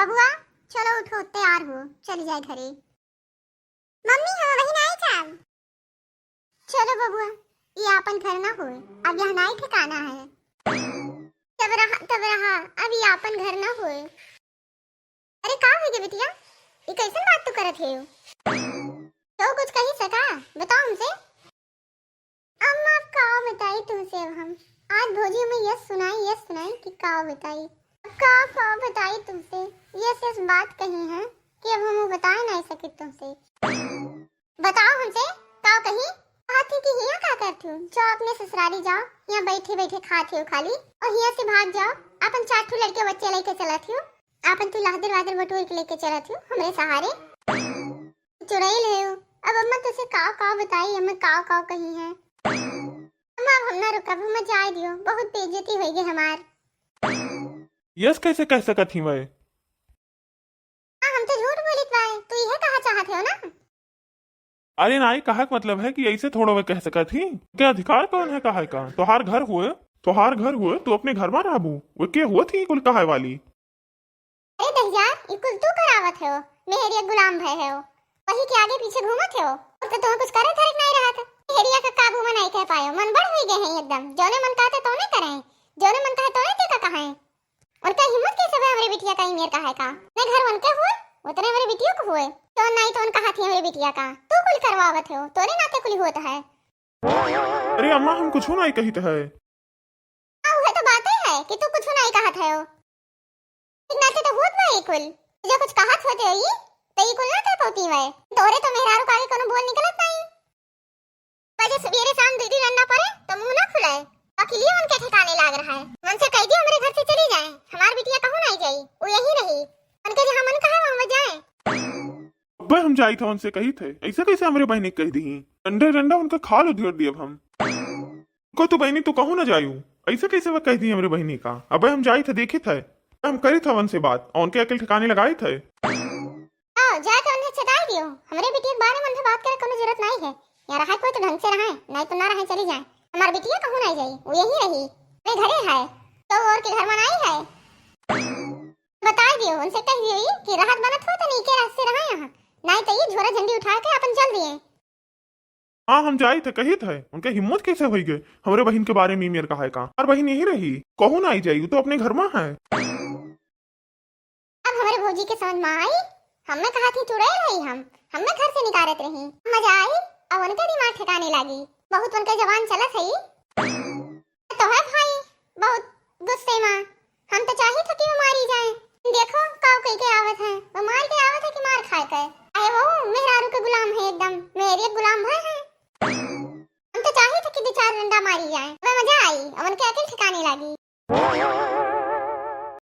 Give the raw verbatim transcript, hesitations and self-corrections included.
बबुआ, चलो उठो, तैयार हो, चली जाए घरे। मम्मी, हम वही नाई जाब। चलो बबुआ, ये आपन घर ना होए, अब यहाँ नाई ठिकाना है। तब रहा, तब रहा, अब ये आपन घर ना होए। अरे का हो गया बिटिया, ये कैसन बात तू करत है? तो कुछ कही सका, बताओ हमसे। अम्मा, अब का बताई तुमसे, अब हम आज भौजी में यस सुनाई, यस सुनाई कि का बताई। अब का, का बताई तुमसे, यस, यस बात कही है कि अब हम वो बताए नहीं सके तुमसे। बताओ हमसे, का कही? कहा थी कि यहाँ का करती हूँ, जाओ अपने ससुराली जाओ, यहाँ बैठे बैठे खाती हो खाली, और यहाँ से भाग जाओ, अपन चार ठो लड़के बच्चे लेके चलत हो, अपन तू लादर वादर बटोर के लेके चलत हो हमरे सहारे। चुड़ैल है वो। अब अम्मा तुझसे काव काव बताई, अम्मा काव काव कही है। अम्मा, अब हम ना रुकब, हम जाए दियो, बहुत बेइज्जती होई गई हमार। यस कैसे कह सकत ही वै? हाँ, हम तो झूठ बोलित बाए, तू यह कहा चाहत हो ना? अरे नाई, कहा का मतलब है कि ऐसे थोड़ा वै कह सकत ही। के अधिकार कौन है कहा का? तोहार घर हुए, तोहार घर हुए, तू अपने घर में रहबू, वो के हुआ थी कुल कहा वाली? अरे दहियार, ई कुल तू करावत हो, मेहरिया गुलाम भय हो, वही के आगे पीछे घूमत हो। और तो तुम्हें कुछ करे धरे के नहीं रहत, मेहरिया का काबू में नहीं कह पायो, मन बड़ हुई गए हैं एकदम, जौने मन कहते तौने करें, जौने मन कहे तौने ते का कहें। उनका हिम्मत कैसे हुए हमरे बिटिया का ई मेर कहे का? मैं घर उनके हुए, उतने हमरे बिटियों को हुए, तो नहीं तो उनका हाथी हमरे बिटिया का, तू कुल करवावत हो, तोरे नाते कुल होत है। अरे अम्मा, हम कुछ नहीं कहित है। हाँ, उहे तो बाते है कि तू कुछ नहीं कहत है। एक नाते तो होत बा ई कुल। तुझे कुछ कहत होते हो ई, तो ई कुल ना कह पाती वै। तोरे तो मेहरारू का आगे कोनो बोल निकलत नहीं। बजे सवेरे शाम दीदी डंडा पड़े तो मुंह ना खुलाए। अकेलिए उनके ठिकाने लाग रहा है। उनसे कह दियो हमरे घर से चली जाए, हमार बिटिया कहूँ नहीं जाई, वो यही रही। उनके जहाँ मन कहा वहाँ वो जाए। अबे हम जाई था उनसे कही थे, ऐसे कैसे हमरे बहनी कह दी? डंडे डंडा उनका खाल उधेड़ दिए अब हम। को तू बहनी तू कहूँ ना जायू, ऐसे कैसे वह कह दी हमरे बहनी का? अबे हम जाई थे, देखी थे, हम करी था उनसे बात और उनके अकल ठिकाने लगाई थे। हाँ, जाए तो उन्हें चेताई दियो, हमरे बिटिया के बारे में उनसे बात करे कोनो जरूरत नहीं है। यहाँ रहा कोई तो ढंग से रहे, नहीं तो ना रहे, चली जाए। हमार बिटिया कहूँ नहीं जाई, वो यही रही, अपने घरे है, तो और के घर में नहीं है। बताई दियो, उनसे कह दियो ई कि राहत बनत हो तो नीके रास्ते रहा यहाँ, नहीं तो ये झोरा झंडी उठा के अपन चल दिए। हाँ, हम जाई थे, कही थे, उनके हिम्मत कैसे होई गए हमरे बहन के बारे में मेर कहा है का? और बहन यही रही, कहूँ ना आई जाई, वो तो अपने घर में है। अब हमरे भौजी के समझ में आई, हमें कहा थी चुड़ैल रही हम, हमें घर से निकारत रही। मजा आई, अब उनके दिमाग ठिकाने लागी, बहुत उनके जबान चलत है। तो है भाई, बहुत गुस्से में, हम तो चाही था कि वो मारी जाए। देखो, काव कह के आवत है, वो मार के आवत है कि मार खाए के? अरे वो मेहरारू के गुलाम है एकदम, मेरे गुलाम भय है। हम तो चाही था कि दो चार डंडा मारी जाए, वह मजा आई, अब उनके अकल ठिकाने लागी।